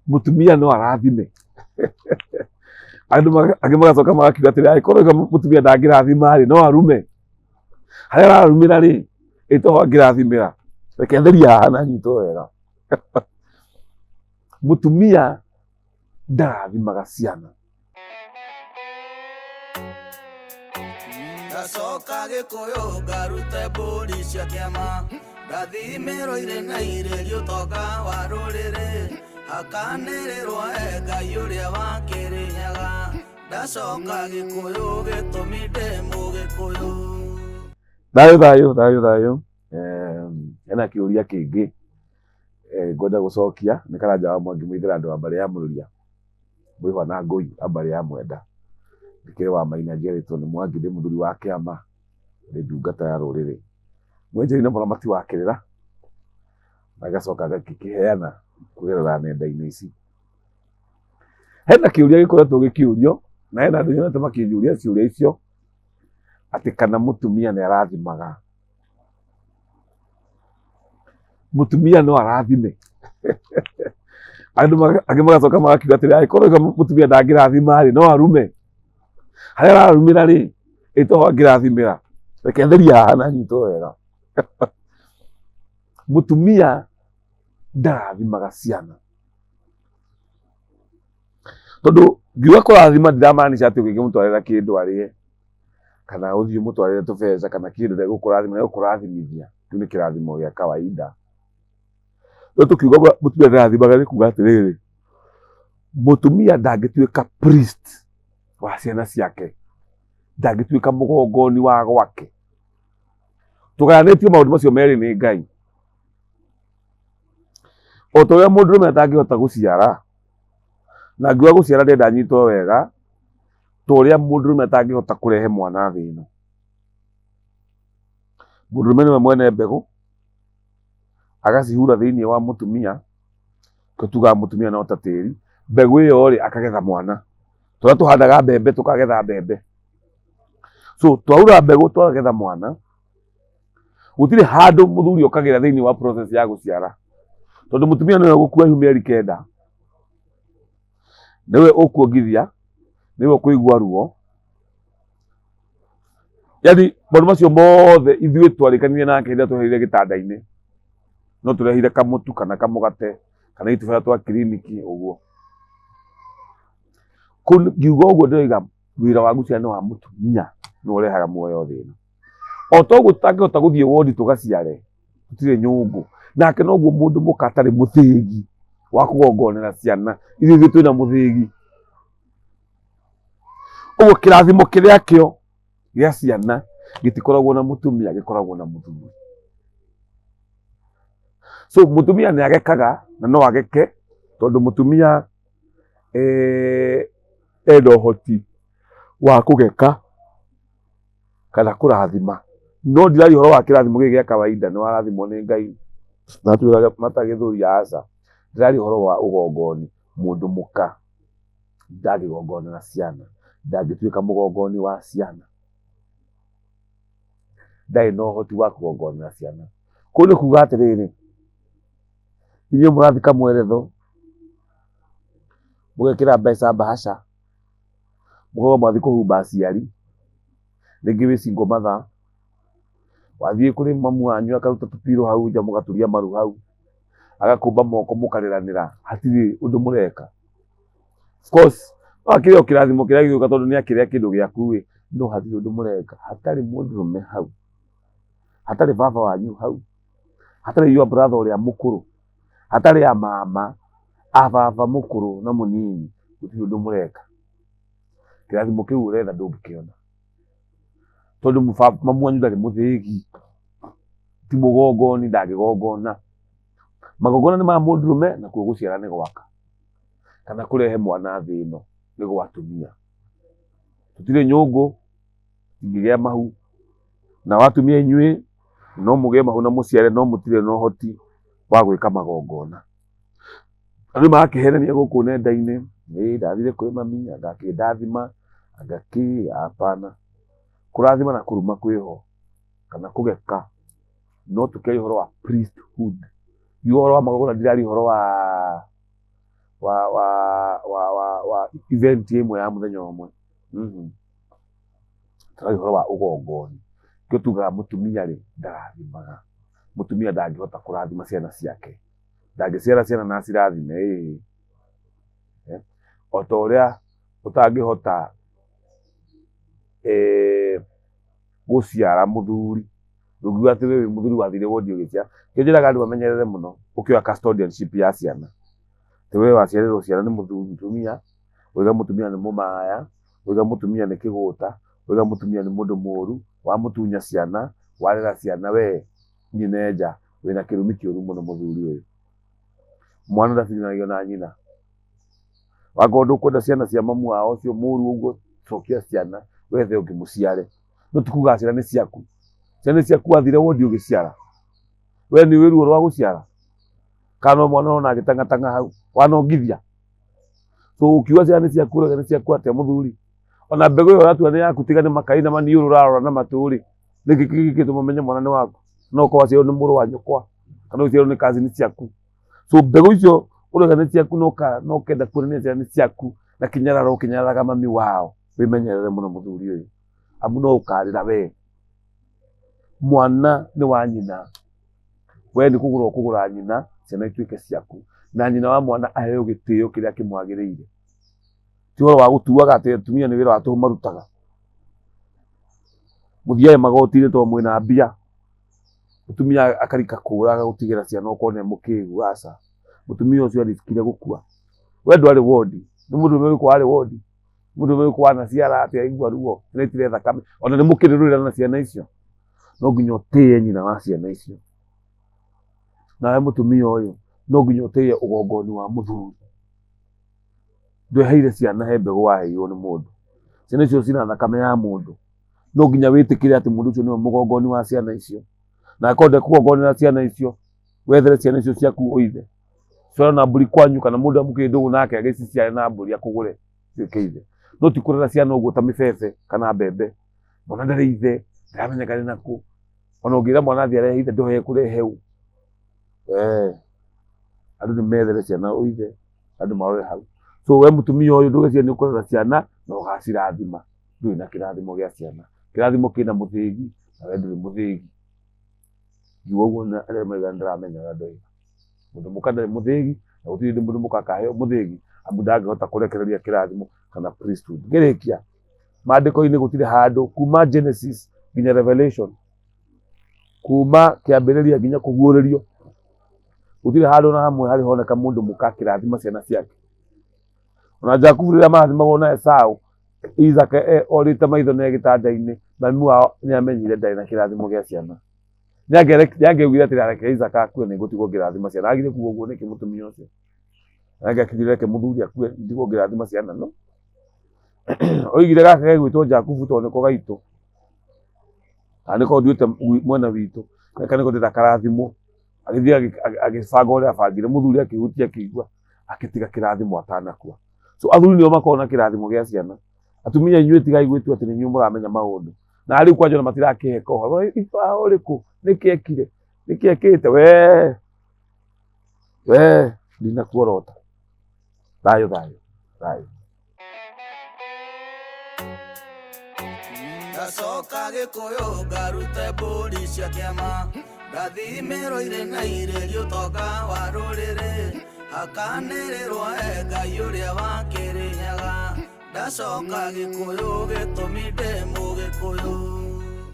Mũtumia no arathime. Andũ angĩ magacoka magakiuga atĩrĩ, angĩkorwo rĩu mũtumia ndangĩrathima rĩ, no arume. Harĩa ararumĩra rĩ, ĩ toho angĩrathimĩra. Reke therie haha na nyitwo wega. Mũtumia ndarathimaga ciana. Ngacoka Gĩkũyũ ngarute mbũri cia kĩama, ngathimĩrwo irĩ na irĩri ũtonga wa rũrĩrĩ, hakanĩrĩrwo e Ngai ũrĩa wa Kĩrĩnyaga. Ndacoka Gĩkũyũ gĩtũmi ndĩ Mũgĩkũyũ. Thayũ thayũ thayũ thayũ. Hena kĩũria kĩngĩ ngwenda gũcokia nĩ Karanja wa Mwangi Mũithĩra andũ a mbarĩ ya Mũrũria. Mwĩhwa na Ngũi a mbarĩ ya Mwenda. Ndĩkĩrĩ wa Maina njiarĩtwo nĩ Mwangi ndĩ mũthuri wa kĩama, ndĩ ndungata ya rũrĩrĩ. Mwenjeri na mũramati wa kĩrĩra, na ngacoka ngakĩheana kũgerera nenda-inĩ ici. Hena kĩũria gĩkoretwo gĩkĩũrio, na hena andũ nyonete makĩnjũria ciũria icio, atĩ kana mũtumia nĩ arathimaga. Mũtumia no arathime. Andũ angĩ magacoka magakiuga atĩrĩ, angĩkorwo rĩu mũtumia ndangĩrathima rĩ, no arume. Harĩa ararumĩra rĩ, ĩ toho angĩrathimĩra. Reke therie haha na nyitwo wega. Mũtumia ndarathimaga ciana. Tondũ ngiuga kũrathima ndiramaanisha atĩ ũngĩkĩmũtwarĩra kĩndũ arĩe, kana ũthiĩ ũmũtwarĩre tũbeca kana kĩndũ ndegũkũrathima, egũkũrathimithia. Kĩu nĩ kĩrathimo gĩa kawaida. No tũkiuga mũtumia ndarathimaga nĩ kuga atĩrĩrĩ, mũtumia ndangĩtuĩka priest wa ciana ciake, ndangĩtuĩka mũgongoni wa gwake. Tũgayanĩtio maũndũ macio merĩ nĩ Ngai. O ta ũrĩa mũndũrũme atangĩhota gũciara, na ngiuga gũciara ndĩrenda nyitwo wega, ta ũrĩa mũndũrũme atangĩhota kũrehe mwana thĩ ĩno. Mũndũrũme nĩwe mwene mbegũ, agacihura thĩiniĩ wa mũtumia, nĩkĩo tugaga mũtumia no ta tĩri, mbegũ ĩyo rĩ, akagetha mwana. Ta ũrĩa tũhandaga mbembe tũkagetha mbembe. So twahura mbegũ twagetha mwana, gũtirĩ handũ mũthuri okagĩra thĩinĩ wa process ya gũciara, tondũ mũtumia nĩwe ũgũkua ihu mĩeri kenda, nĩwe ũkuongithia, nĩwe ũkũigua ruo, yani maũndũ macio mothe ithuĩ twarĩkanire nake hĩndĩ ĩrĩa tweherire gĩtanda-inĩ, no tũrehire kamũtu kana kamũgate kana itubaya twa kiriniki ũguo. Ngiuga ũguo ndĩroiga wĩra wa gũciara nĩ wa mũtumia nĩwe ũrehaga muoyo thĩ ĩno. O toguo tũtangĩhota gũthiĩ wondi tũgaciare, tũtirĩ nyũngũ, nake noguo mũndũ mũka atarĩ mũthĩgi wa kũgongonera ciana, ithuĩ ithuĩ twĩna mũthĩgi. Ũguo kĩrathimo kĩrĩa kĩo gĩa ciana gĩtikoragwo na mũtumia, gĩkoragwo na mũthuri. So mũtumia nĩ agekaga na no ageke tondũ mũtumia ena ũhoti wa kũgeka kana kũrathima. No ndiraria ũhoro wa kĩrathimo gĩkĩ gĩa kawaida, nĩ warathimwo nĩ Ngai na gĩthũri, aca. Ndĩraria ũhoro wa ũgongoni, mũndũ mũka ndangĩgongonera ciana, ndangĩtuĩka mũgongoni wa ciana, ndarĩ na ũhoti wa kũgongonera ciana. Kũu nĩ kuga atĩrĩrĩ, inyuĩ mũrathiĩ kamweretho, mũgekĩra mbeca mbahaca, mũkauga mwathiĩ kũhumba aciari, rĩngĩ wĩ single mother, wathiĩ kũrĩ mamu wanyu akaruta tũpirũ hau nja mũgaturia maru hau, agakũmba moko mũkarĩranĩra, hatirĩ ũndũ mũreka. Of course, no akĩrĩ o kĩrathimo kĩrĩa gĩgũka tondũ nĩ akĩrĩa kĩndũ gĩaku ĩ, no hatirĩ ũndũ mũreka. Hatarĩ mũndũrũme hau, hatarĩ baba wanyu hau, hatarĩ your brother ũrĩa mũkũrũ, hatarĩ a mama, a baba mũkũrũ na mũnini, gũtirĩ ũndũ mũreka. Kĩrathimo kĩu ũretha ndũngĩkĩona. Tondũ mamu wanyu ndarĩ mũthĩgi, ti mũgongoni, ndangĩgongona. Magongona nĩ ma mũndũrũme nakuo gũciara nĩ gwaka, kana kũrehe mwana thĩ ĩno nĩ gwa atumia. Tũtirĩ nyũngũ, tũtingĩgĩa mahu, nao atumia inyuĩ no mũgĩe mahu na mũciare no mũtirĩ na ũhoti wa gwĩka magongona. Andũ marakĩhenania gũkũ nenda-inĩ, ĩĩ ndathire kwĩ mami anga akĩndathima, anga kĩ, hapana. Kũrathima na kũruma kwĩho, kana kũgeka, no tũkĩaria ũhoro wa priesthood. Ngiuga ũhoro wa magongona ndiraria ũhoro wa wa wa wa wa wa event ĩmwe ya mũthenya ũmwe. Tũraria ũhoro wa ũgongoni. Nĩkĩo tugaga mũtumia rĩ ndarathimaga. Mũtumia ndangĩhota kũrathima ciana ciake. Ndangĩciara ciana na acirathime ĩĩ. O ta ũrĩa ũtangĩhota gũciara mũthuri, ndũngiuga atĩ we wĩ mũthuri wathire wondi ũgĩciara. Nĩkĩo njĩraga andũ mamenyerere mũno ũkĩoya custodianship ya ciana. Atĩ we waciarĩrwo ciana nĩ mũtumia, wauga mũtumia nĩ mũmaya, wauga mũtumia nĩ kĩgũta, wauga mũtumia nĩ mũndũ mũru, wamũtunya ciana, warera ciana we nyina nja, wĩna kĩrumi kĩũru mũno mũthuri ũyũ. Mwana ndaciaranagio na nyina. Wakorwo ndũkwenda ciana cia mamu wao ũcio mũru ũguo, cokia ciana wethe ũngĩ mũciare. No ti kuga ciana nĩ ciaku. Ciana nĩ ciaku wathire wondi ũgĩciara. We nĩ ũĩ ruo rwa gũciara? Kana no mwana ũrona agĩtang'atang'a hau, wanongithia? So ũkiuga ciana nĩ ciaku ũrauga nĩ ciaku atĩa mũthuri? Ona mbegũ ĩyo ũratua nĩ yaku tiga nĩ makai na maniũrũ ũrarora na matũ rĩ, nĩkĩ kĩngĩtũma ũmenye mwana nĩ waku? No ũkorwo waciarirwo nĩ mũrũ wa nyũkwa kana ũciarirwo nĩ cousin ciaku. So mbegũ icio ũrauga nĩ ciaku na ũkenda kuonania ciana nĩ ciaku na kĩnyararo ũkĩnyararaga mami wao, wĩmenyerere mũno mũthuri ũyũ, amu no ũkarĩra we. Mwana nĩ wa nyina, we nĩ kũgũra ũkũgũra nyina ciana ituĩke ciaku, na nyina wa mwana aheo gĩtĩo kĩrĩa kĩmwagĩrĩire. Ti ũhoro wa gũtuaga atĩ atumia nĩ wĩra wa tũhũ marutaga. Mũthiage magoti-inĩ tondũ mwĩna mbia, mũtumia akarika kũra agagũtigĩra ciana okorwo nĩ mũkĩgu, aca. Mũtumia ũcio arĩkire gũkua. We ndwarĩ wondi, nĩ mũndũ ũrĩkũ warĩ wondi? Mũndũ ũrĩkũ wanaciara atĩ aigua ruo na aitire thakame? Ona nĩ mũkĩrĩrũrĩra na ciana icio. No nginya ũtĩe nyina wa ciana icio. Nawe mũtumia ũyũ no nginya ũtĩe ũgongoni wa mũthuri. Ndweheire ciana he mbegũ waheirwo nĩ mũndũ. Ciana icio cina thakame ya mũndũ. No nginya wĩtĩkĩre atĩ mũndũ ũcio nĩwe mũgongoni wa ciana icio. Na akorwo ndekũgongonera ciana icio, wethere ciana icio ciaku ũithe. Ciana na mbũri kwanyu kana mũndũ amũkĩrĩ ndũgũ nake agĩciciare na mbũri akũgũre cituĩke ithe. No ti kũrera ciana ũguo ta mĩbebe kana mbembe. Mwana ndarĩ ithe, ndaramenyeka nĩ nakũ. Ona ũngĩra mwana athiĩ arehe ithe ndoe kũrehe ũ. Andũ nĩ methere ciana ũithe, andũ marore hau. So we mũtumia ũyũ ndũgecirie nĩ ũkũrera ciana na ũgacirathima. Ndũrĩ na kĩrathimo gĩa ciana. Kĩrathimo kĩna mũthĩgi na we ndũrĩ mũthĩgi. Ngiuga ũguo arĩa mauga nĩndĩramenya ũrĩa ndoiga. Mũndũ mũka ndarĩ mũthĩgi na gũtirĩ hĩndĩ mũndũ mũka akaheo mũthĩgi amu ndangĩhota kũrekereria kĩrathimo kana priesthood. Ngĩrĩkia, maandĩko-inĩ gũtirĩ handũ kuma Genesis nginya Revelation, kuma kĩambĩrĩria nginya kũguũrĩrio, gũtirĩ handũ na hamwe harĩ honeka mũndũ mũka akĩrathima ciana ciake. Ona Jakubu rĩrĩa marathimagwo na Esau, Isaka orĩte maitho na gĩtanda-inĩ, mami wao nĩ amenyire ndarĩ na kĩrathimo gĩa ciana. Nĩangĩaugire atĩrĩ, reke Isaka akue nĩngũtigwo ngĩrathima ciana. Agire kuga ũguo nĩkĩ mũtumia ũcio? Angĩakĩrire reke mũthuri akue ndigwo ngĩrathima ciana no. Oigire gaka gegwĩtwo Jakubu tondũ nĩko gaitũ. Kana nĩko nduĩte mwena witũ. Gaka nĩko ndĩrenda karathimwo. Agĩthiĩ agĩbanga ũrĩa abangire, mũthuri akĩhutia akĩigua, akĩtiga kĩrathimo atanakua. So athuri nĩo makoragwo na kĩrathimo gĩa ciana. Atumia inyuĩ tigai gwĩtua atĩ nĩ inyuĩ mũramenya maũndũ. Na rĩu kwanja ona matirakĩheka ũhoro, ibao ũrĩkũ? Nĩkĩ ekire? Nĩkĩ ekĩte? We we ndinakuorota. Thayũ thayũ thayũ. Ndacoka Gĩkũyũ ngarute mbũri cia kĩama, ndathimĩrwo irĩ na irĩrio ũtonga wa rũrĩrĩ, hakanĩrĩrwo e Ngai ũrĩa wa Kĩrĩnyaga. Ndacoka Gĩkũyũ gĩtũmi.